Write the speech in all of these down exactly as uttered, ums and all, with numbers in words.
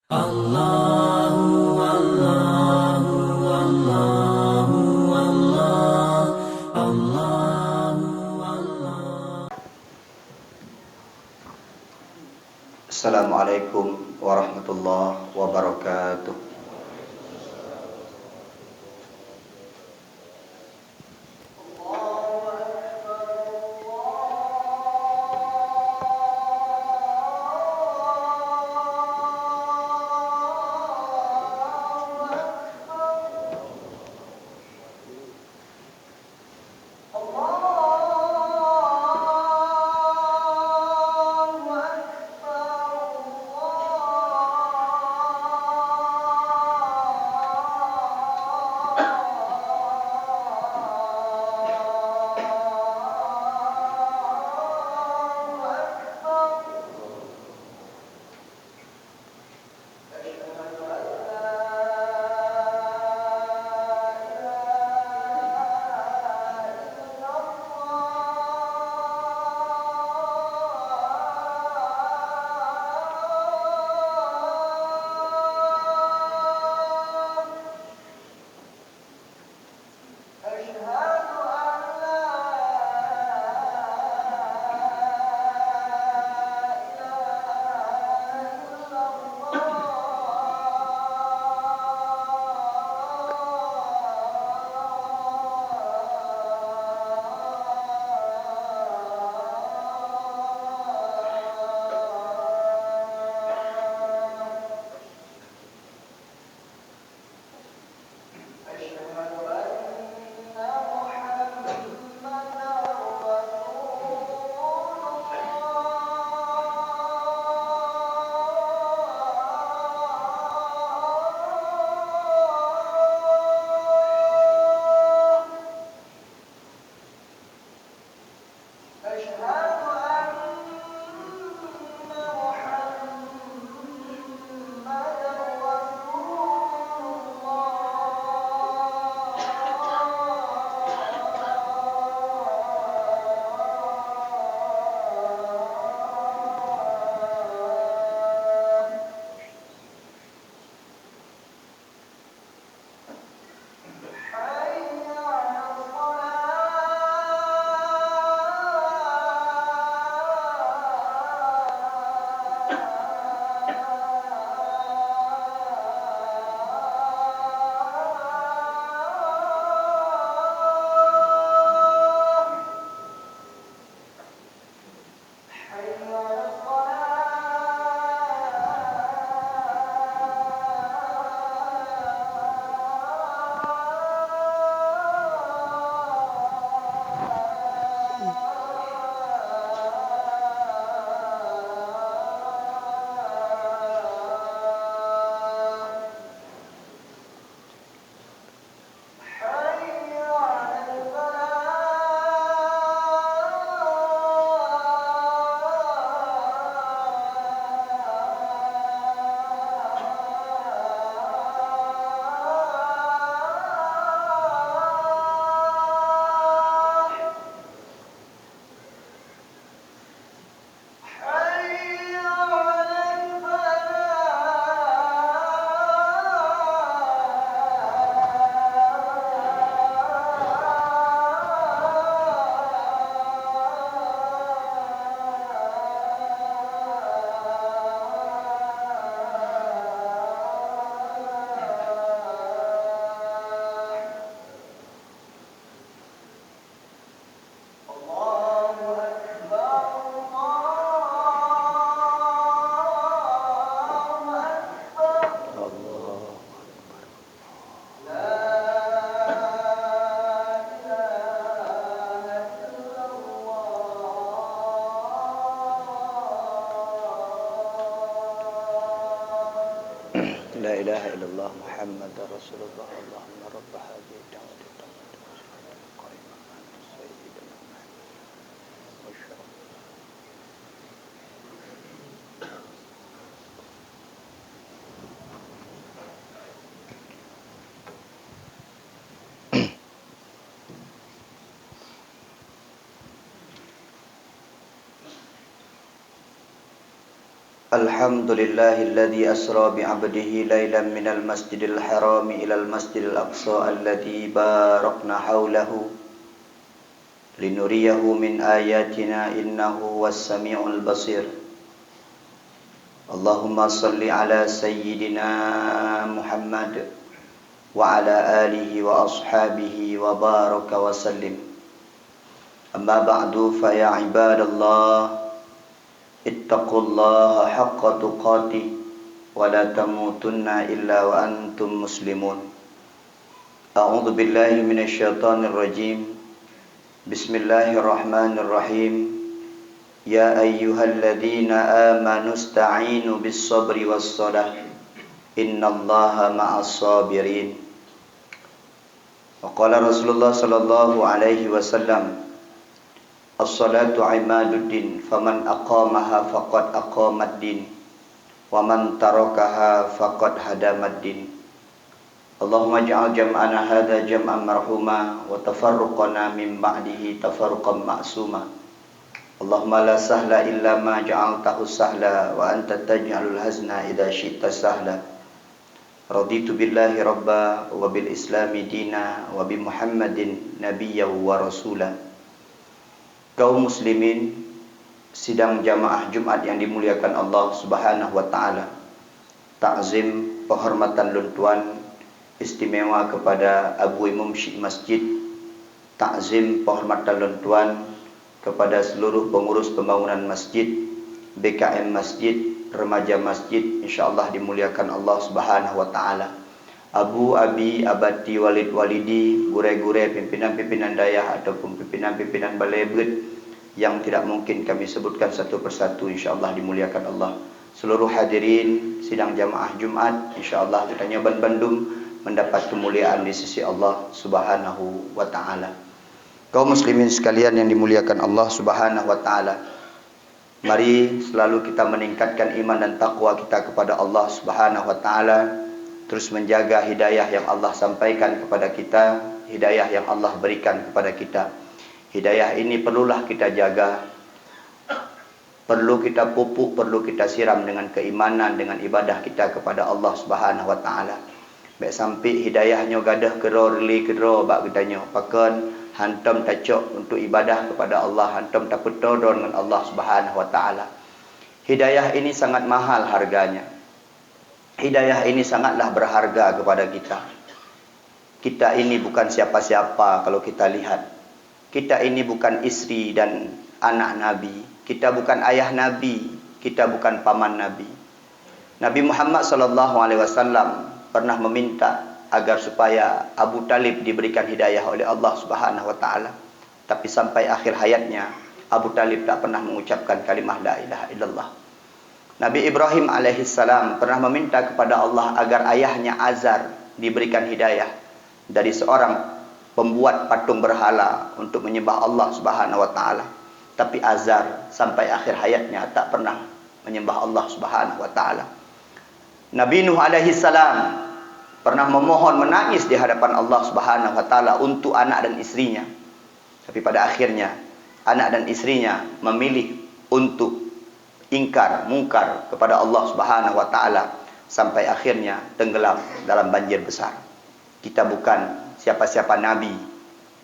Allahu, Allahu, Allahu, Allah, Allahu, Allah. Assalamualaikum warahmatullahi wabarakatuh. أشهد أن لا إله إلا الله. أشهد أن محمدا رسول الله. أشهد أن محمدا رسول الله. حي على الصلاة. حي على الصلاة. حي على الفلاح. حي على الفلاح. الله أكبر، الله أكبر. الله أكبر. لا إله إلا الله. لا إله إلا الله محمد رسول الله. اللهم رب هذه الدعوة التامة والصلاة القائمة آت سيدنا محمد وأشرف الحمد لله الذي أسرى بعبده ليلا من المسجد الحرام إلى المسجد الأقصى الذي باركنا حوله لنريه من آياتنا إنه هو السميع البصير. اللهم صل على سيدنا محمد وعلى آله وأصحابه وبارك وسلم. أما بعد، فيا عباد الله، اتقوا الله حق تقاته ولا تموتن إلا وأنتم مسلمون. أعوذ بالله من الشيطان الرجيم. بسم الله الرحمن الرحيم. يا أيها الذين آمنوا استعينوا بالصبر والصلاة إن الله مع الصابرين. وقال رسول الله صلى الله عليه وسلم: الصلاة عماد الدين، فمن أقامها فقد أقام الدين، ومن تركها فقد هدم الدين. اللهم اجعل جمعنا هذا جمعا مرحوما، وتفرقنا من بعده تفرقا معصوما. اللهم لا سهل إلا ما جعلته سهلا، وأنت تجعل الحزن إذا شئت سهلا. رضيت بالله ربا، وبالإسلام دينا، وبمحمد نبيا ورسولا. Kaum muslimin, sidang jamaah Jumat yang dimuliakan Allah Subhanahu wa Ta'ala. Takzim penghormatan lôn tuan istimewa kepada Abu Imum Syik Masjid. Takzim penghormatan lôn tuan kepada seluruh pengurus pembangunan masjid, B K M masjid, remaja masjid, insya Allah dimuliakan Allah Subhanahu wa Ta'ala. Abu, abi, abati, walid, walidi, gurée-gurée, pimpinan-pimpinan dayah ataupun pimpinan-pimpinan balée beuet yang tidak mungkin kami sebutkan satu persatu, insya Allah dimuliakan Allah. Seluruh hadirin sidang jamaah Jumat, insya Allah geutanyoe ban bandum mendapat kemuliaan di sisi Allah Subhanahu wa Ta'ala. Kaum muslimin sekalian yang dimuliakan Allah Subhanahu wa Ta'ala, mari selalu kita meningkatkan iman dan takwa kita kepada Allah Subhanahu wa Ta'ala, terus menjaga hidayah yang Allah sampaikan kepada kita, hidayah yang Allah berikan kepada kita. Hidayah ini perlulah kita jaga, perlu kita pupuk, perlu kita siram dengan keimanan, dengan ibadah kita kepada Allah Subhanahu wa Ta'ala. Bék sampai hidayah nyoe gadôh keudroe, reuli keudroe bak geutanyoe, pakon hantom tacok untuk ibadah kepada Allah, hantom tapeutoe droe ngon Allah Subhanahu wa Ta'ala. Hidayah ini sangat mahal harganya. Hidayah ini sangatlah berharga kepada kita. Kita ini bukan siapa-siapa kalau kita lihat. Kita ini bukan istri dan anak Nabi. Kita bukan ayah Nabi. Kita bukan paman Nabi. Nabi Muhammad sallallahu alaihi wasallam pernah meminta agar supaya Abu Talib diberikan hidayah oleh Allah Subhanahu wa Ta'ala. Tapi sampai akhir hayatnya, Abu Talib tak pernah mengucapkan kalimah la ilaha illallah. Nabi Ibrahim alaihissalam pernah meminta kepada Allah agar ayahnya Azar diberikan hidayah dari seorang pembuat patung berhala untuk menyembah Allah Subhanahu wa Ta'ala. Tapi Azar sampai akhir hayatnya tak pernah menyembah Allah Subhanahu wa Ta'ala. Nabi Nuh alaihissalam pernah memohon, menangis di hadapan Allah Subhanahu wa Ta'ala untuk anak dan istrinya. Tapi pada akhirnya, anak dan istrinya memilih untuk ingkar, mungkar kepada Allah Subhanahu wa Ta'ala, sampai akhirnya tenggelam dalam banjir besar. Kita bukan siapa-siapa nabi,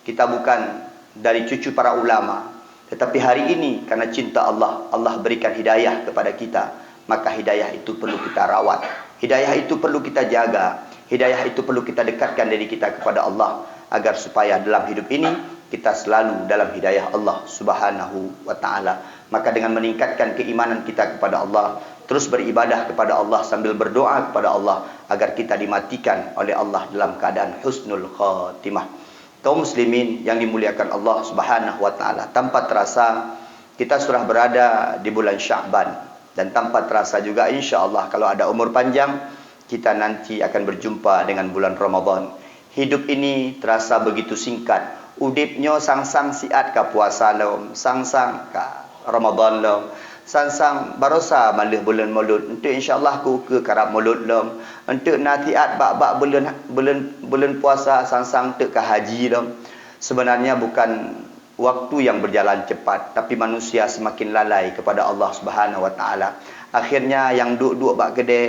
kita bukan dari cucu para ulama, tetapi hari ini karena cinta Allah, Allah berikan hidayah kepada kita, maka hidayah itu perlu kita rawat. Hidayah itu perlu kita jaga. Hidayah itu perlu kita dekatkan diri kita kepada Allah, agar supaya dalam hidup ini kita selalu dalam hidayah Allah Subhanahu wa Ta'ala. Maka dengan meningkatkan keimanan kita kepada Allah, terus beribadah kepada Allah sambil berdoa kepada Allah agar kita dimatikan oleh Allah dalam keadaan husnul khatimah. Kaum muslimin yang dimuliakan Allah Subhanahu wa Ta'ala, tanpa terasa kita sudah berada di bulan Sya'ban, dan tanpa terasa juga, insya Allah, kalau ada umur panjang, kita nanti akan berjumpa dengan bulan Ramadan. Hidup ini terasa begitu singkat. Udeb nyoe sang-sang siat ka puasa lom, sang-sang ka Ramadan lom, sang-sang barosa maleuh buleuen Maulud. Enteuk insya Allah ku ukeue karab Maulud lom. Enteuk na siat bak-bak buleuen, buleuen, buleuen puasa, sang-sang enteuk ka haji lom. Sebenarnya bukan waktu yang berjalan cepat, tapi manusia semakin lalai kepada Allah Subhanahu wa Ta'ala. Akhirnya nyang duek-duek bak keudè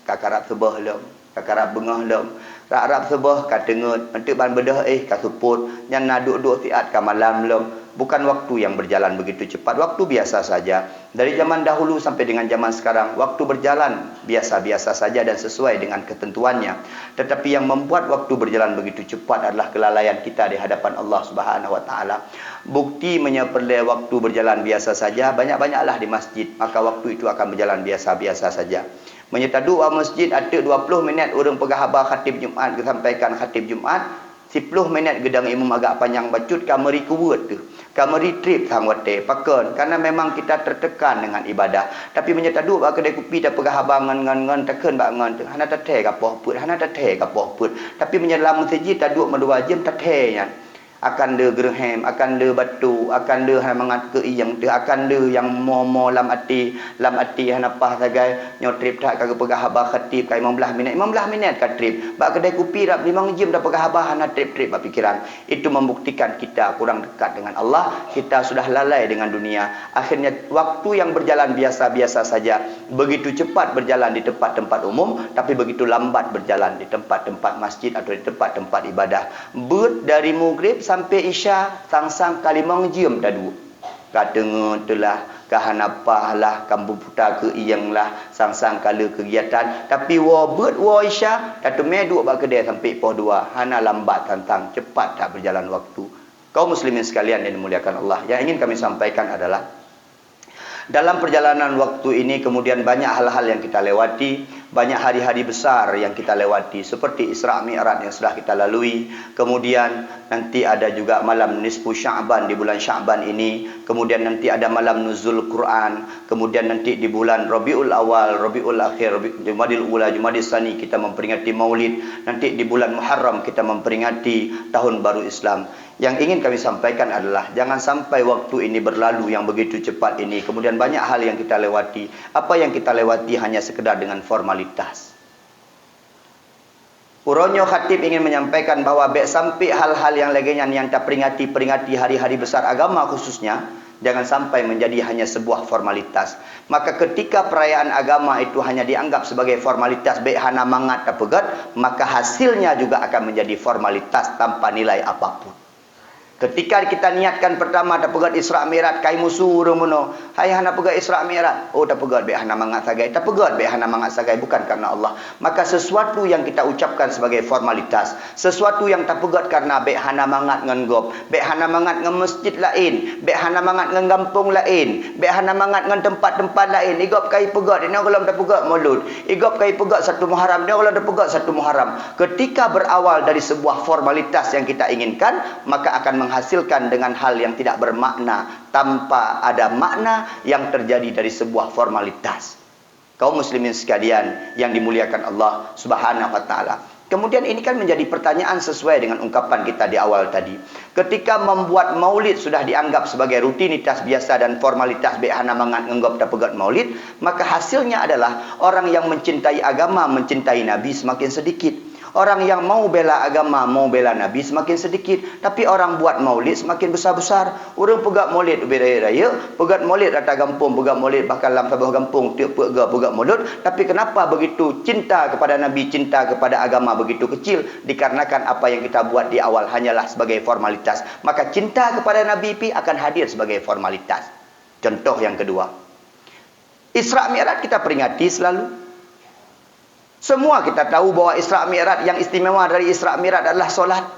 ka karab seubeh lom, ka karab beungoh lom. Rab-rab seubeh ka teungeut, eunteuk ban beudôh éh ka seupôt, nyan na duek-duek siat ka malam lom. Bukan waktu yang berjalan begitu cepat, waktu biasa saja. Dari zaman dahulu sampai dengan zaman sekarang, waktu berjalan biasa-biasa saja dan sesuai dengan ketentuannya. Tetapi yang membuat waktu berjalan begitu cepat adalah kelalaian kita di hadapan Allah Subhanahu wa Taala. Bukti meunyoe peureulée waktu berjalan biasa saja, banyak-banyaklah di masjid, maka waktu itu akan berjalan biasa-biasa saja. Meunyoe taduek u masjid, ateueh dua ploh minét ureuëng peugah haba khatib Jumat, geusampaikan khatib Jumat, siploh minét geudong imum agak panyang bacut, ka meuri kuweuet teuh, ka meuri treb sang watée. Pakon? Karena memang kita tertekan dengan ibadah. Tapi meunyoe taduek bak keudée kupi, tapeugah haba ngon, ngon, ngon, takheun bak ngon teuh, hana tathée ka poh peuet, hana tathée ka poh peuet. Tapi meunyoe lam meuseujid taduek meudua jeuem, tathée nyan. Akan le geureuhem, akan le batuk, akan le hana mangat keu iyeng teuh, akan le nyang mo-mo lam até, lam até hana paih sagai, nyoe treb that ka geupeugah haba khatib ka limong blaih minét, limong blaih minét ka treb. Bak keudée kupi rab limong jeuem tapeugah haba hana treb-treb bak pikeran. Itu membuktikan kita kurang dekat dengan Allah, kita sudah lalai dengan dunia. Akhirnya waktu yang berjalan biasa-biasa saja, begitu cepat berjalan di tempat-tempat umum, tapi begitu lambat berjalan di tempat-tempat masjid atau di tempat-tempat ibadah. Beuet dari Maghrib sampai Isya, sang-sang ka limong jeuem taduek. Ka teungeut teuh lah, ka hana paih lah, ka meuputa keu iyeng lah, sang-sang ka le keugiatan. Tapi woe beuet woe Isya, tateumé duek bak keudée sampai poh dua. Hana lambat sang-sang, cepat that berjalan waktu. Kaum muslimin sekalian yang dimuliakan Allah, yang ingin kami sampaikan adalah, dalam perjalanan waktu ini kemudian banyak hal-hal yang kita lewati, banyak hari-hari besar yang kita lewati, seperti Isra Mi'raj yang sudah kita lalui, kemudian nanti ada juga malam nisfu Sya'ban di bulan Sya'ban ini, kemudian nanti ada malam nuzul Quran, kemudian nanti di bulan Rabiul Awal, Rabiul Akhir, Rabi-, Jumadil Ula, Jumadil Sani kita memperingati Maulid, nanti di bulan Muharram kita memperingati tahun baru Islam. Yang ingin kami sampaikan adalah, jangan sampai waktu ini berlalu yang begitu cepat ini, kemudian banyak hal yang kita lewati. Apa yang kita lewati hanya sekedar dengan formalitas. Uroe nyoe khatib ingin menyampaikan bahwa bék sampai hal-hal yang lagée nyan yang taperingati-peringati hari-hari besar agama khususnya, jangan sampai menjadi hanya sebuah formalitas. Maka ketika perayaan agama itu hanya dianggap sebagai formalitas, bék hana mangat tapeugét, maka hasilnya juga akan menjadi formalitas tanpa nilai apapun. Ketika kita niatkan pertama tapeugét Isra Mi'raj, kai musu ureuëng bunoe, hai hana peugét Isra Mi'raj, oh tapeugét bék hana mangat sagai, tapeugét bék hana mangat sagai, bukan karena Allah. Maka sesuatu yang kita ucapkan sebagai formalitas, sesuatu yang tapeugét karena bék hana mangat ngon gob, bék hana mangat ngon masjid laén, bék hana mangat ngon gampông laén, bék hana mangat ngon tempat-tempat laén, igob kai peugét, inoe gohlom tapeugét Maulud, igob kai peugét satu Muharram, inoe gohlom tapeugét satu Muharram. Ketika berawal dari sebuah formalitas yang kita inginkan, maka akan menghasilkan dengan hal yang tidak bermakna, tanpa ada makna yang terjadi dari sebuah formalitas. Kaum muslimin sekalian yang dimuliakan Allah Subhanahu wa Taala. Kemudian ini kan menjadi pertanyaan sesuai dengan ungkapan kita di awal tadi. Ketika membuat maulid sudah dianggap sebagai rutinitas biasa dan formalitas, bék hana mangat ngon gob tapeugét maulid, maka hasilnya adalah orang yang mencintai agama, mencintai Nabi semakin sedikit. Orang yang mau bela agama, mau bela Nabi semakin sedikit. Tapi orang buat maulid semakin besar-besar. Ureuëng peugét maulid ubé rayeuk-rayeuk, peugét maulid rata gampông, peugét maulid bahkan lam saboh gampông tiep peuet goe peugét maulud. Tapi kenapa begitu cinta kepada Nabi, cinta kepada agama begitu kecil? Dikarenakan apa yang kita buat di awal hanyalah sebagai formalitas. Maka cinta kepada Nabi pi akan hadir sebagai formalitas. Contoh yang kedua, Isra Mi'raj kita peringati selalu. Semua kita tahu bahwa Isra Mi'raj, yang istimewa dari Isra Mi'raj adalah solat.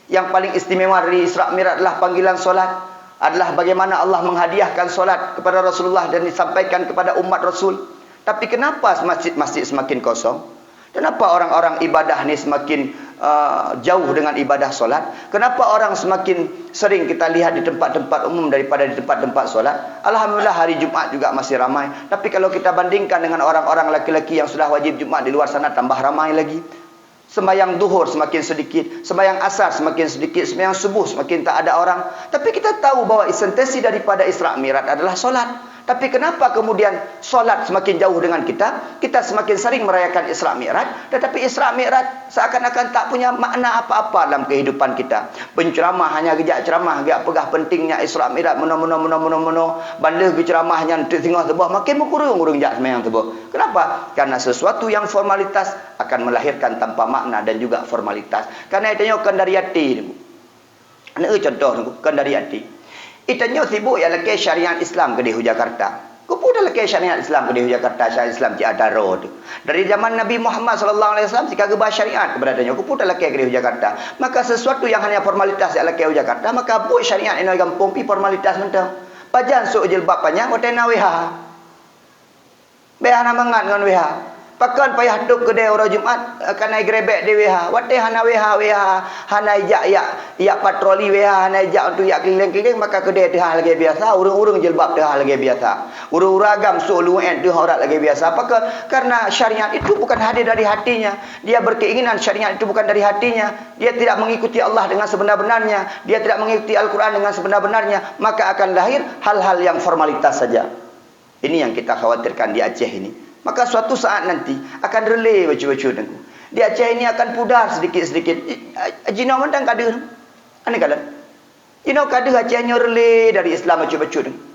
Yang paling istimewa dari Isra Mi'raj adalah panggilan solat, adalah bagaimana Allah menghadiahkan solat kepada Rasulullah dan disampaikan kepada umat Rasul. Tapi kenapa masjid-masjid semakin kosong? Kenapa orang-orang ibadah ni semakin, uh, jauh dengan ibadah solat? Kenapa orang semakin sering kita lihat di tempat-tempat umum daripada di tempat-tempat solat? Alhamdulillah, hari Jumat juga masih ramai. Tapi kalau kita bandingkan dengan orang-orang laki-laki yang sudah wajib Jumat di luar sana, tambah ramai lagi. Sembahyang duhur semakin sedikit, sembahyang asar semakin sedikit, sembahyang subuh semakin tak ada orang. Tapi kita tahu bahwa esensi daripada Isra Mi'raj adalah solat. Tapi kenapa kemudian salat semakin jauh dengan kita, kita semakin sering merayakan Isra Mi'raj, tetapi Isra Mi'raj seakan-akan tak punya makna apa-apa dalam kehidupan kita. Penceramah hanya geujak ceramah, geujak peugah pentingnya Isra Mi'raj, meunoe, meunoe, meunoe, meunoe, meunoe. Ban lheueh geuceramah nyan teuk singoh suboh, makin meukureueng ureueng jak seumayang suboh. Kenapa? Karena sesuatu yang formalitas akan melahirkan tanpa makna dan juga formalitas. Karena itu nyoe kan dari hati. Neu contoh, kon dari até. Geutanyoe sibuk jak lakée syariat Islam keudeh u Jakarta. Keupeue talakée syariat Islam keudeh u Jakarta, syariat Islam cit atra droe teuh. Dari zaman Nabi Muhammad sallallahu alaihi wasallam sika geuba syariat keupada tanyoe, keupeue talakée keudeh u Jakarta. Maka sesuatu yang hanya formalitas jak lakée u Jakarta, maka buet syariat inoe gampông pih formalitas mantong. Pajan sôk jilbab panyang watée na W H. Bék hana mangat ngon W H. Pakon payah tôb keudée uroe Jumat, eh, kana igrebek di W H? Watée hana W H, W H hana ijak jak, jak patroli, W H hana ijak untuk jak keliling-keliling, maka keudée teuhah lagée biasa, ureuëng-ureuëng jilbab teuhah lagée biasa. Ureuëng-ureuëng agam sôk luweuen teuhah aurat lagée biasa. Pakon? Karena syariat itu bukan hadir dari hatinya. Dia berkeinginan syariat itu bukan dari hatinya. Dia tidak mengikuti Allah dengan sebenar-benarnya. Dia tidak mengikuti Al-Quran dengan sebenar-benarnya. Maka akan lahir hal-hal yang formalitas saja. Ini yang kita khawatirkan di Aceh ini. Maka suatu saat nanti akan rele bacut-bacut Teungku. Di Aceh ini akan pudar sedikit-sedikit. I-, a-, jinoe mantong ka deuh. Aneh kalon. Jinoe ka deuh Aceh nyoe rele dari Islam bacut-bacut Teungku.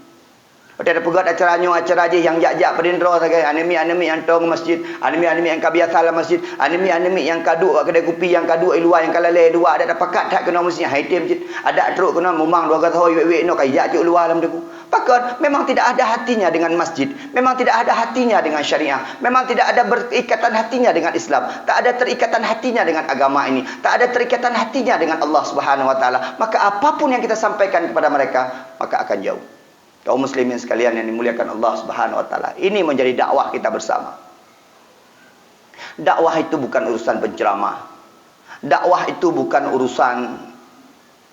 Watée tapeugét acara nyoe, acara jih nyang jak-jak padum droe sagai, aneuk miet-aneuk miet nyang tong masjid, aneuk miet-aneuk miet nyang ka biasa lam masjid, aneuk miet-aneuk miet nyang ka duek bak keudée kupi, nyang ka duek i luwa, nyang ka lalée i luwa, adak tapakat that keunoe masjid, hai tem cit, adak trok keunoe mumang dua gasoe wék-wék noe ka ijak cok luwa lam Teungku. Pakon? Memang tidak ada hatinya dengan masjid. Memang tidak ada hatinya dengan syariah. Memang tidak ada berikatan hatinya dengan Islam. Tak ada terikatan hatinya dengan agama ini. Tak ada terikatan hatinya dengan Allah Subhanahu wa Taala. Maka apapun yang kita sampaikan kepada mereka, maka akan jauh. Kaum muslimin sekalian yang dimuliakan Allah Subhanahu wa Taala, ini menjadi dakwah kita bersama. Dakwah itu bukan urusan penceramah. Dakwah itu bukan urusan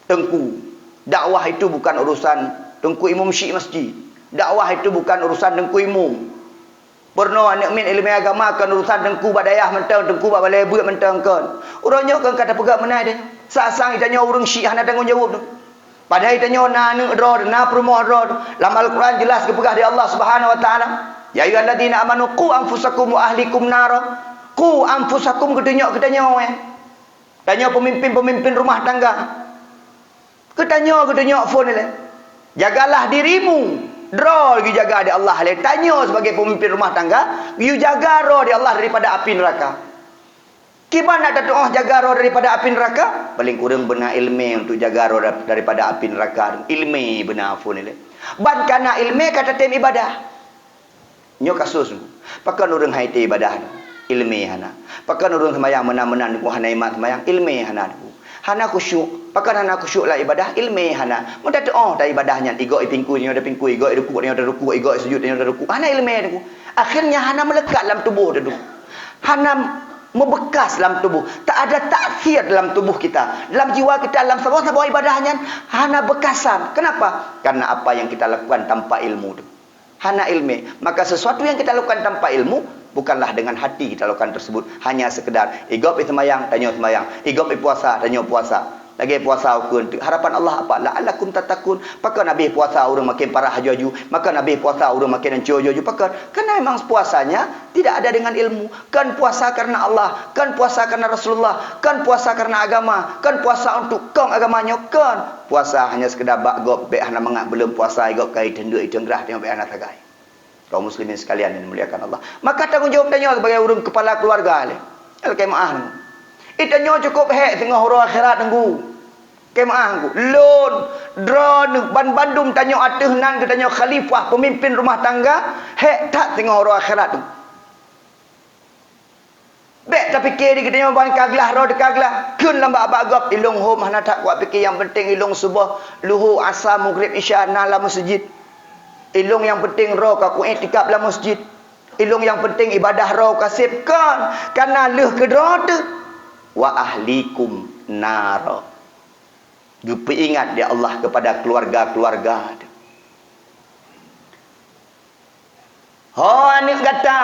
teungku. Dakwah itu bukan urusan teungku imum syik masjid. Dakwah itu bukan urusan teungku imum. Peurunoe aneuk miet ileumèe agama kon urusan teungku bak dayah mantong, teungku bak balée beuet mantong kon. Uroe nyoe kon ka tapeugah meunan deh. Sang-sang geutanyoe ureuëng syik hana tanggong jaweueb. Padahai tanyoe na aneuk droe, na peurumoh droe. Lam Al-Quran jeulaih geupeugah lé Allah Subhanahu wa Taala, "Ya ayyuhalladzina amanu qu anfusakum wa ahlikum nara." Qu anfusakum geutanyoe, geutanyoe, eh. Tanyoe peumimpén-peumimpén rumah tangga. Geutanyoe, geutanyoe phon ilée. Jagalah dirimu. Droe geujaga lé Allah lé. Tanyoe sibagai peumimpén rumah tangga, geujaga droe lé Allah daripada api neuraka. Kiban nak tatuoh jaga droe daripada api neuraka? Paléng kureueng beuna iéleumé untuk jaga droe da-, daripada api neuraka. Iéleumé beuna phon ilée. Ban kana iéleumé ka tatem ibadah. Nyoe kasus. Pakon ureuëng hai té ibadah? Iéleumé hana. Pakon ureuëng seumayang meunan-meunan hana imat seumayang? Iéleumé hana. Hana khusyuk. Pakon hana khusyuk lam ibadah? Iéleumé hana. Meutatuoh ta ibadah nyan, igoe ipingkui nyoe tapingkui, igoe irukuk nyoe tarukuk, igoe sujud nyoe tarukuk. Hana iéleumé. Akhirnya hana meulekat lam tuboh teuh. Hana meubekas lam tuboh. Tak ada taksir dalam tuboh kita. Dalam jiwa kita, dalam saboh-saboh ibadah nyan, hana beukasan. Kenapa? Karena apa yang kita lakukan tanpa ilmu tu. Hana iéleumé. Maka sesuatu yang kita lakukan tanpa ilmu, bukanlah dengan hati kita lakukan tersebut. Hanya sekedar, igob i seumayang, tanyoe seumayang. Igob i puasa, tanyoe puasa. Lagée puasa ukeue teuk. Harapan Allah apa? "La'allakum tattaqun." Pakon habéh puasa ureuëng makin parah aju-aju? Pakon habéh puasa ureuëng makin ancô aju-aju? Pakon? Karena memang puasanya tidak ada dengan ilmu. Kon puasa karena Allah, kon puasa karena Rasulullah, kon puasa karena agama, kon puasa untuk kong agama nyoe, kon. Puasa hanya sekedar bak gob, bék hana mangat buleuen puasa, igob kai teundeuk iteueng grah, teungoh bék hana sagai. Kaum muslimin sekalian yang dimuliakan Allah. Maka tanggong jawab tanyoe sebagai ureuëng kepala keluarga lé. Alkemaah. Itanyoe cukup hék singoh uroe akhirat Teungku. Kemaah Teungku. Lôn, droeneuh, ban bandum tanyoe ateueh nan geutanyoe khalifah pemimpin rumah tangga, hék that singoh uroe akhirat Teungku. Bék tapike di geutanyoe ban ka glah, roh teuka glah. Kheun lam bak-bak gob, ilong hom hana that kuat pike, nyang penting ilong suboh, luho, asa, mugreb, isya na lam meuseujid. Ilong nyang penting roh ka kuiktikab lam meuseujid. Ilong nyang penting ibadah roh ka sép kon, kana lheueh keudroe teuh. Wa ahlikum nara. Geupeuingat lé Allah kepada keluarga-keluarga teuh. Ho aneuk gata,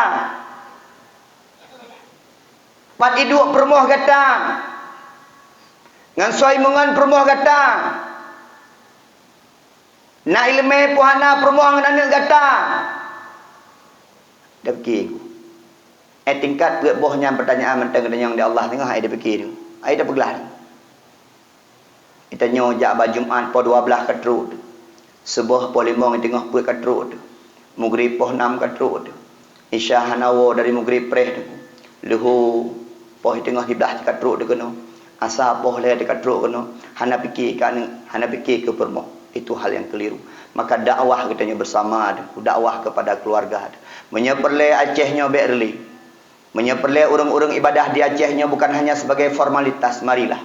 pat iduek peurumoh gata, ngon soe imeungon peurumoh gata. Na iéleumé pih hana peurumoh ngon aneuk gata. Tapike ku. Eh, tingkat peuet boh nyan peutanyaan mantong geutanyong di Allah teungoh hai tapike tu. Hai tapeuglah tu. Geutanyoe jak ba Jumat poh dua blaih ka trok tu. Suboh poh limong teungoh peuet ka trok tu. Mugrib poh nam ka trok tu. Isya hana woe dari mugrib preh tu. Luhô poh teungoh siblaih ka trok tu keunoe. Asa poh lhèe ka trok keunoe. Hana pike keu aneuk, hana pike keu peurumoh. Itu hal yang keliru. Maka dakwah geutanyoe bersama tu, dakwah kepada keluarga tu. Meunyoe peureulèe Aceh nyoe bèk reulèe. Meunyoe peureulèe ureueng-ureueng ibadah di Aceh nyoe bukan hanya sebagai formalitas, marilah.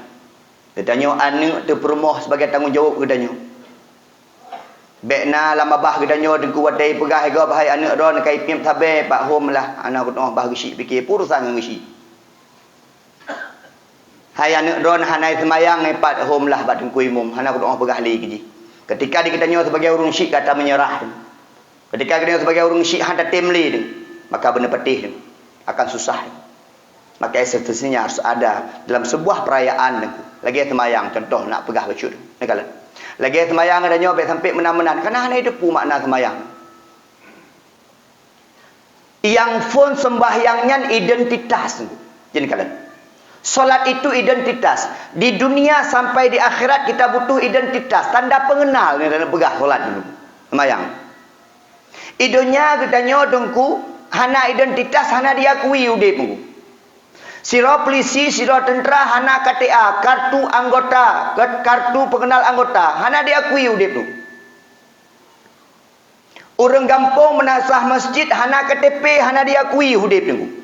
Geutanyoe aneuk teupeurumoh sebagai tanggong jaweueb geutanyoe. Bèk na lam babah geutanyoe teungku watèe peugah gob, "Hai aneuk droen, ka ipiep sabe, Pak, hom lah, hana kuteungoh bah geusyik pike, peue urusan ngon geusyik. Hai aneuk droen, hana seumayang, eh, Pak, hom lah bak teungku imum, hana kuteungoh peugah lé keu jih." Ketika di geutanyoe sebagai ureueng syik ka tamenyerah, ketika geutanyoe sebagai ureueng syik hana tem lé, maka beuneupatéh akan susah. Maka esensinya harus ada dalam sebuah perayaan, lagèe seumayang, contoh nak peugah bacut. Neukalon. Lagèe seumayang geutanyoe bèk sampai meunan-meunan, karena hana teupeu makna seumayang. Nyang phôn sembahyang nyan identitas. Jeuet neukalon. Salat itu identitas. Di dunia sampai di akhirat kita butuh identitas, tanda pengenal nyang peugah salat dulu. Seumayang. I donya geutanyoe teungku hana identitas, hana diakui udép teungku. Sidroe pulisi, sidroe teuntra hana K T A, kartu anggota, kartu pengenal anggota, hana diakui udép teungku. Ureueng gampông meunasah masjid hana K T P, hana diakui udép teungku.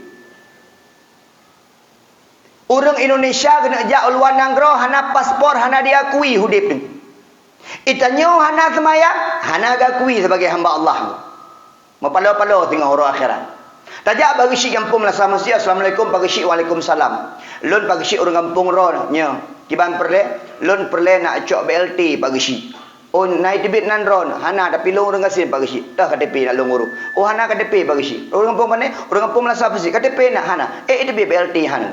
Ureueng Indonesia keuneuk jak u luwa nanggroe hana paspor, hana diakui udép teungku. Geutanyoe hana seumayang, hana geuakui sebagai hamba Allah. Meupalo-palo singoh uroe akhirat. Tajak bak geusyik gampông meunasah masjid, "Assalamualaikum Pak Geusyik." "Waalaikumsalam." "Lôn Pak Geusyik ureueng gampông droe nyoe. Kiban peureulèe?" "Lôn peureulèe nak cok B L T Pak Geusyik." "Oh, na iteubiet nan droen?" "Hana, tapi lôn ureueng gasien Pak Geusyik." "Toh K T P nak lôn urus." "Oh, hana K T P Pak Geusyik." "Ureueng gampông pane?" "Ureueng gampông meunasah masjid." "K T P na?" "Hana." "Eh, iteubiet B L T hana."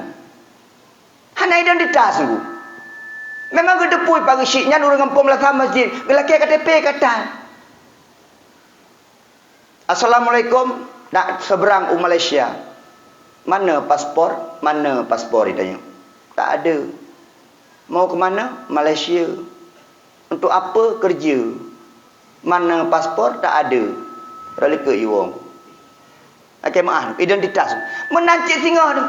Hana identitas teungku. Memang geuteupue Pak Geusyik nyan ureueng gampông meunasah masjid, geulakèe K T P ka tan. "Assalamualaikum, nak seberang u Malaysia." "Mana paspor? Mana paspor?" geutanyoe. "Tak ada." "Mau ke mana?" "Malaysia." "Untuk apa?" "Kerja." "Mana paspor?" "Tak ada." Rot likot iwoe. Lakèe meu'ah, identitas. Meunan cit singoh tu.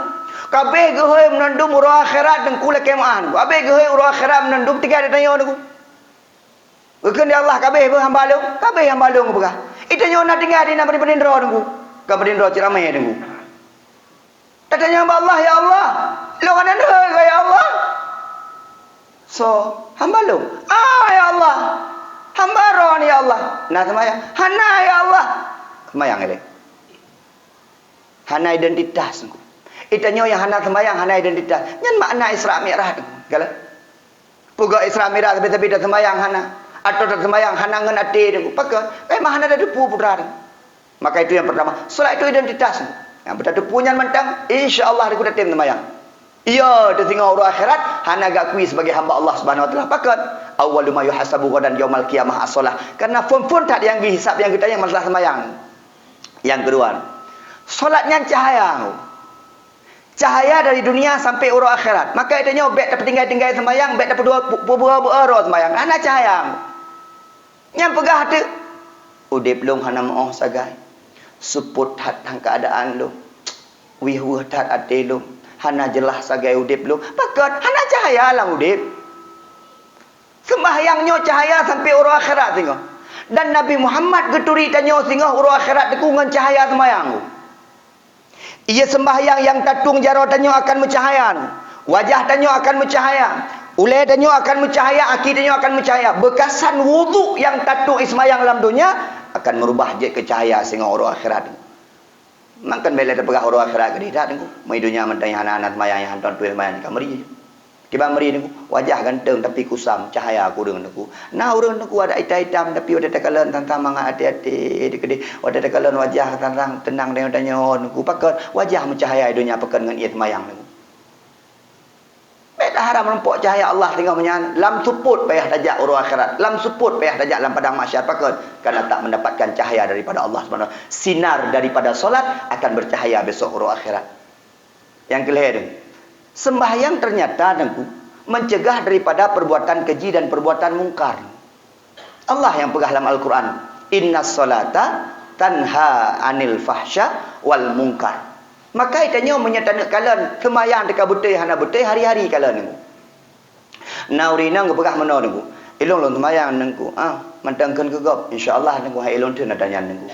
Ka abéh geuhôi meunandum uroe akhirat teungku lakèe meu'ah. Abéh geuhôi uroe akhirat meunandum tinggai geutanyoe teungku. Geukheun di Allah, "Ka abéh beuh hamba lôn?" "Ka abéh hamba lôn," geupeugah. Geutanyoe na tinggai di na padum-padum droe teungku. Ka padum droe cit ramé teungku. Tatanyong bak Allah, "Ya Allah, lôn hana neuhôi kah, ya Allah?" "Soe?" "Hamba lôn." "Ah, ya Allah, hamba droen, ya Allah." "Na seumayang?" "Hana, ya Allah." Seumayang ilèe. Hana identitas. Geutanyoe nyang hana seumayang, hana identitas. Nyan makna Isra Mi'raj. Galak. Peugah Isra Mi'raj, tapi, tapi taseumayang hana. Atau taseumayang hana ngon até teungku. Pakon? Memang hana tateupeue putra teungku. Maka itu yang pertama. Salat itu identitas. Nyang beutateupeue nyan mantong, insya Allah di kuta tem seumayang. Iya, teusingoh uroe akhirat, hana geuakui sebagai hamba Allah Subhanahu Wa Taala. Pakon? "Awwalu ma yuhasabu ghadan yaumal qiyamah as-shalah." Karena phon-phon that nyang geuhisab nyang geutanyong masalah seumayang. Yang kedua, salat nyan cahaya. Cahaya dari dunia sampai uroe akhirat. Maka geutanyoe bèk tapeutinggai-tinggai seumayang, bèk tapeuduwa pu-, peubeue-beue droe seumayang. Hana cahaya. Nyang peugah teuk, "Udép lôn hana meu'oh sagai. Seupôt that tang keuadaan lôn. Weueh-weueh that até lôn. Hana jeulaih sagai udép lôn." Pakon? Hana cahaya lam udép. Seumbahyang nyoe cahaya sampai uroe akhirat singoh. Dan Nabi Muhammad geuturi tanyoe singoh uroe akhirat teungku ngon cahaya seumbahyang. Iya seumbahyang nyang tatueng jaroe tanyoe akan meucahaya. Wajah tanyoe akan meucahaya. Ulèe tanyoe akan meucahaya, aki tanyoe akan meucahaya. Beukasan wudhu nyang tatueng i seumbahyang lam donya akan meurubah jeuet keu cahaya singoh uroe akhirat. Mangkon bèk lé tapeugah uroe akhirat keudéh that teungku. Meu i donya mantong nyang hana-hana seumbahyang, nyang hantom tueng seumbahyang ka meuri. Kiban meuri teungku, wajah ganteng tapi kusam, cahaya kureueng teungku. Na ureueng teungku adak itam-itam tapi watèe takalon sang-sang mangat até-até dikeudéh. Watèe takalon wajah sang-sang teunang tanyoe-tanyoe teungku. Pakon? Wajah meucahaya i donya pakon ngon ie seumayang teungku. Bèk Taharam rumpok cahya Allah teungoh meunyan, lam seupôt payah tajak uroe akhirat, lam seupôt payah tajak lam padang mahsyar. Pakon? Karena tak mendapatkan cahaya daripada Allah Subhanahu wa Taala. Sinar daripada solat akan bercahaya besok uroe akhirat. Nyang keulhèe tu, sembahyang ternyata, Teungku, mencegah daripada perbuatan keji dan perbuatan mungkar. Allah nyang peugah lam Al-Quran, "Innas salata tanha anil fahsya wal munkar." Maka tanyoe meunyoe taneuk kalon, seumayang teuka beutôi hana beutôi, hari-hari kalon, Teungku. Na ureueng inong geupeugah meunoe, Teungku, "Ilôn lôn seumayang, Teungku, ah, mantong kheun keu gob, insya Allah, Teungku, hai ilôn teun ata nyan, Teungku."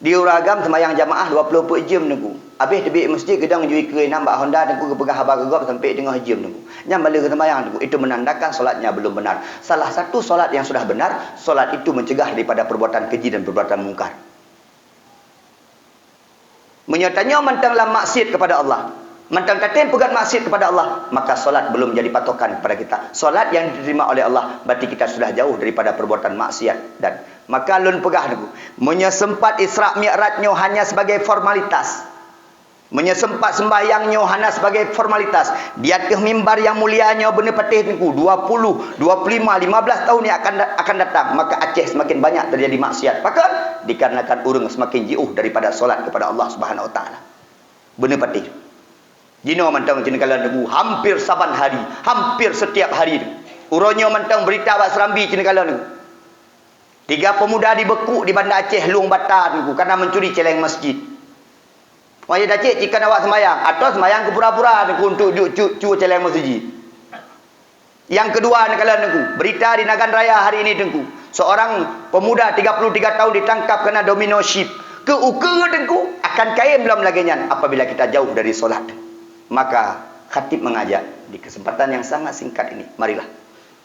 Di ureueng agam seumayang jamaah dua ploh peuet jeuem, Teungku. Abéh teubiet masjid, geudong ju ikeue inong bak honda, Teungku, geupeugah haba keu gob sampoe teungoh jeuem, Teungku. Nyan baleue seumayang, Teungku. Itu menandakan solatnya belum benar. Salah satu solat yang sudah benar, solat itu mencegah daripada perbuatan keji dan perbuatan mungkar. Meunyoe tanyoe mantong lam maksiat kepada Allah, mantong tatem peugét maksiat kepada Allah, maka solat belum jadi patokan kepada kita. Solat yang diterima oleh Allah, berarti kita sudah jauh daripada perbuatan maksiat. Dan maka lôn peugah, Teungku, meunyoe sempat Isra Mi'raj nyoe hanya sebagai formalitas, meunyoe sempat sembahyang nyoe hana sebagai formalitas, di ateueh mimbar yang mulia nyoe beuneupatéh, Teungku, dua puluh, dua puluh lima, lima belas tahun yang akan da-, akan datang, maka Aceh semakin banyak terjadi maksiat. Pakon? Dikarenakan ureueng semakin jiôh daripada solat kepada Allah Subhanahu Wa Taala. Beuneupatéh. Jinoe mantong cit neukalon, Teungku, hampir saban hari, hampir setiap hari. Uroe nyoe mantong berita bak Serambi cit neukalon, Teungku. Tiga pemuda dibekuk di Banda Aceh, Lueng Bata, Teungku, karena mencuri celeng masjid. Wajah dacik cit kon awak seumayang, atau seumayang keu pura-pura, Teungku, untuk ju-, cu-, cue celeng masjid. Nyang keudua, neukalon, Teungku, berita di Nagan Raya hari ini, Teungku. Seorang pemuda tiga puluh tiga tahun ditangkap karena domino chip. Keu ukeue, Teungku, akan kayém lom lagée nyan apabila kita jauh dari solat. Maka, khatib mengajak di kesempatan yang sangat singkat ini, marilah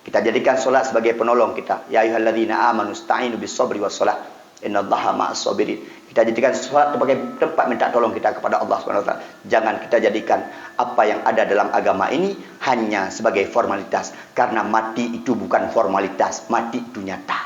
kita jadikan solat sebagai penolong kita. Ya ayyuhalladzina amanu sta'inu bis sabri was salah. Innallaha ma'as sabirin. Kita jadikan solat sebagai tempat minta tolong kita kepada Allah Subhanahu Wa Taala. Jangan kita jadikan apa yang ada dalam agama ini hanya sebagai formalitas. Karena mati itu bukan formalitas, mati itu nyata.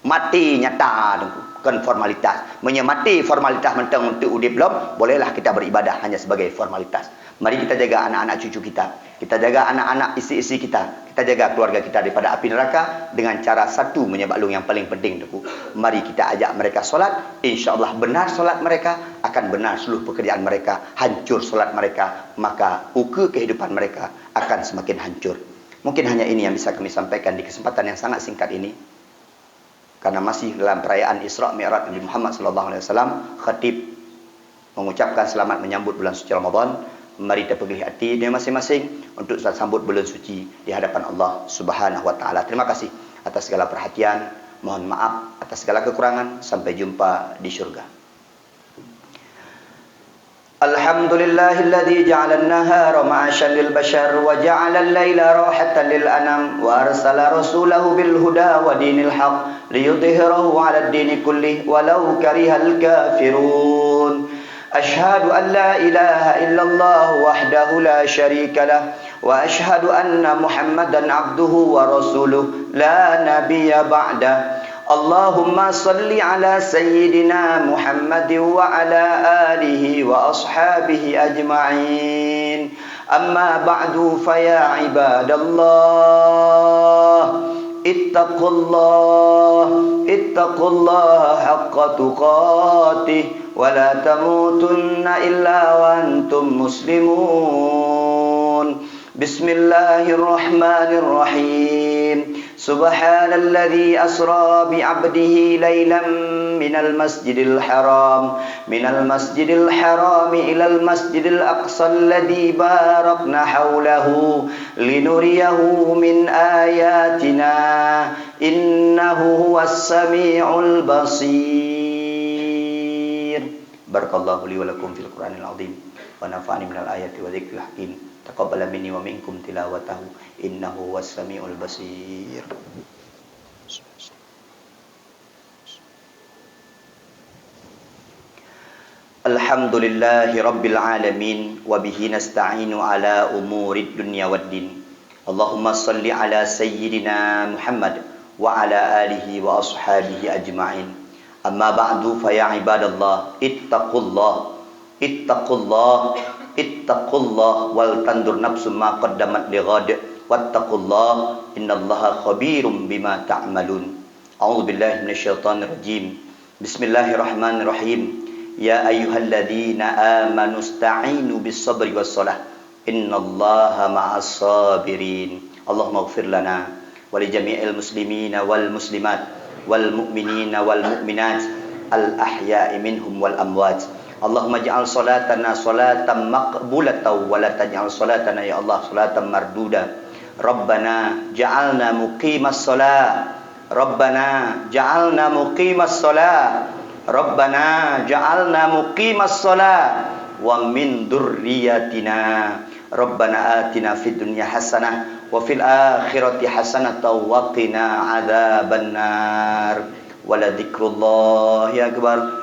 Mati nyata, Teungku, bukan formalitas. Meunyoe mati formalitas mantong untuk udeb lom, bolehlah kita beribadah hanya sebagai formalitas. Mari kita jaga anak-anak cucu kita. Kita jaga anak-anak isteri-isteri kita. Kita jaga keluarga kita daripada api neraka dengan cara satu meunyoe bak lôn nyang paling penting, Teungku. Mari kita ajak mereka solat. Insya Allah benar solat mereka, akan benar seluruh pekerjaan mereka, hancur solat mereka, maka ukeue kehidupan mereka akan semakin hancur. Mungkin hanya ini yang bisa kami sampaikan di kesempatan yang sangat singkat ini. Karena masih dalam perayaan Isra Mi'raj Nabi Muhammad sallallahu alaihi wasallam, khatib mengucapkan selamat menyambut bulan suci Ramadan. Mari tapeugléh até masing-masing untuk sambut bulan suci di hadapan Allah Subhanahu wa Taala. Terima kasih atas segala perhatian. Mohon maaf atas segala kekurangan. Sampai jumpa di syurga. الحمد لله الذي جعل النهار معاشا للبشر وجعل الليل راحة للأنام وأرسل رسوله بالهدى ودين الحق ليظهره على الدين كله ولو كره الكافرون. أشهد أن لا إله إلا الله وحده لا شريك له وأشهد أن محمدا عبده ورسوله لا نبي بعده. اللهم صل على سيدنا محمد وعلى آله وأصحابه أجمعين. أما بعد، فيا عباد الله، اتقوا الله، اتقوا الله حق تقاته، ولا تموتن إلا وأنتم مسلمون. بسم الله الرحمن الرحيم. سبحان الذي أسرى بعبده ليلا من المسجد الحرام، من المسجد الحرام إلى المسجد الأقصى الذي باركنا حوله لنريه من آياتنا، إنه هو السميع البصير. بارك الله لي ولكم في القرآن العظيم، ونفعني من الآيات والذكر الحكيم. تقبل مني ومنكم تلاوته، إنه هو السميع البصير. الحمد لله رب العالمين، وبه نستعين على أمور الدنيا والدين. اللهم صل على سيدنا محمد وعلى آله وأصحابه أجمعين. أما بعد، فيا عباد الله، اتقوا الله. Ittaqullah, ittaqullah, wal tanzur nafsum ma qaddamat lighad. Wattaqullah, innallaha khabirum bima ta'malun. A'udzubillahi minasyaitonirrajim. Bismillahirrahmanirrahim. Ya ayyuhalladzina amanu sta'inu bis sabri was salah. Innallaha ma'as sabirin. Allahumma ighfir lana wa li jami'il muslimina wal muslimat, wal mu'minina wal mu'minat, al ahya'i minhum wal amwat. Allahumma ij'al salatana salatan maqbulatan wa la taj'al salatana, ya Allah, salatan marduda. Rabbana ja'alna muqimas shalah. Rabbana ja'alna muqimas shalah. Rabbana ja'alna muqimas shalah wa min dzurriyyatina. Rabbana atina fid dunya hasanah wa fil akhirati hasanatan wa qina adzabannar. Wa la dzikrullahi akbar.